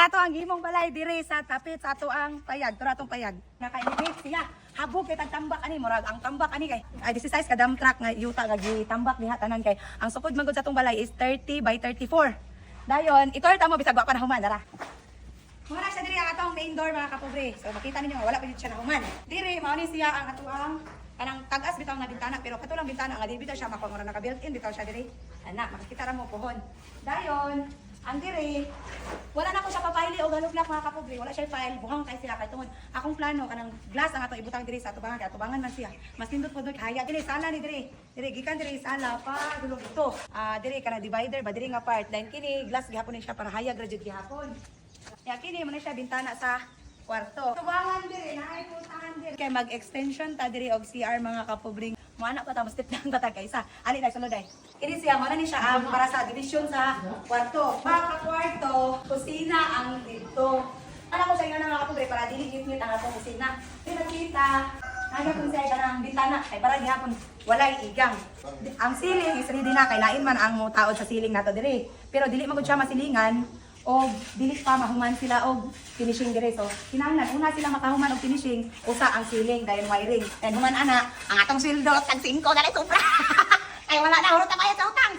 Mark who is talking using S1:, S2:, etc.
S1: Ato ang gihimong balay dire sa tapit sa ato ang payag, tura atong payag. Naka-elevate siya. Habog kay tagtambak ani, murag ang tambak ani kay ay this size ka dump truck nga yuta nga gitambak diha tanan kay ang sukod man gud sa atong balay is 30 by 34. Dayon, itour ta mo bisag wa pa na human dara. Mura siya diri ang atong main door, mga kapobre. So makita ninyo nga wala pa jud siya nahuman. Diri mao ni siya ang atuang kanang tag-as bitaw nga bintana, pero kato lang bintana nga di bitaw siya makuha, mura naka built-in bitaw siya diri. Ana, makakita ra mo pohon. Dayon, ang diri wala na ko siya papaili og hollow block, mga kapobre. Wala siya file, buhang kay siya kay tungod akong plano kanang glass ang ato ibutang diri sa atubangan kay atubangan man siya. Mas nindot po doon hayag diri sala ni diri. Diri gikan diri sala pa dulog ito. Ah, diri kana divider ba diri nga part. Then kini glass gihapon ni siya para hayag ra jud gihapon. Ya kini mo na siya bintana sa kwarto. Tubangan diri, naay putahan diri. Kay mag-extension ta diri og CR, mga kapobreng. Mo ana pa ta, mas tip lang ta kaysa. Ali dai sulod dai. Kini siya mo na ni siya ang para sa division sa kwarto. Mga kwarto, kusina ang dito. Ana ko sa inyo na, mga kapobre, para dili ngit ang atong kusina. Di nakita. Naga kung siya kanang bintana kay para gihapon walay igang. Ang ceiling is ready na kay lain man ang mutaod sa ceiling nato diri. Pero dili man gud siya masilingan o dili pa mahuman sila og finishing dire, so kinahanglan una sila makahuman og finishing, usa ang ceiling, dayon wiring, then human ana ang atong sweldo tag 5 dali sobra. Ay wala na, hurot na bayad sa utang.